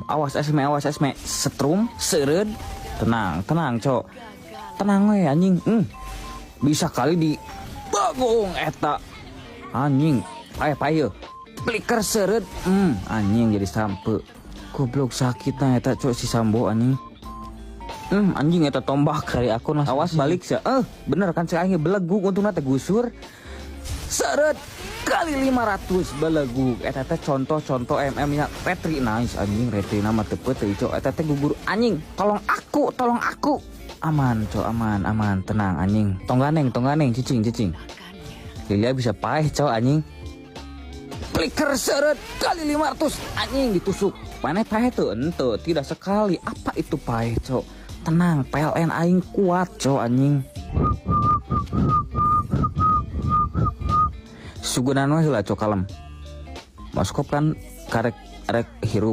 Awas Esme, awas Esme. Setrum, seureud. Tenang, tenang, cok. Tenang we anjing. Bisa kali di bagong eta. Anjing, paeh paeh. Flicker seureud. Anjing jadi sampe. Goblok sakit nah eta cok si Sambo anjing. Anjing eta tombak dari aku nah. Awas balik sih. Bener kan cek aing belegug untungna teh gusur. Seureud kali 500 belegug. Eta teh contoh-contoh MM nya retri nice anjing, retri nama teu teu cok. Eta teh gugur anjing. Tolong aku, tolong aku. Aman cok, aman, aman, tenang anjing. Tongganeng, tongganeng, cicing, cicing. Lilia bisa paeh cok anjing. Flicker seureud kali 500 anjing ditusuk. Mana paeh tuh? Ente tidak sekali. Apa itu paeh cok? Tenang, PLN aing kuat cok anjing. Sugunan we heula cok kalem. Moskop kan karek rek hirup.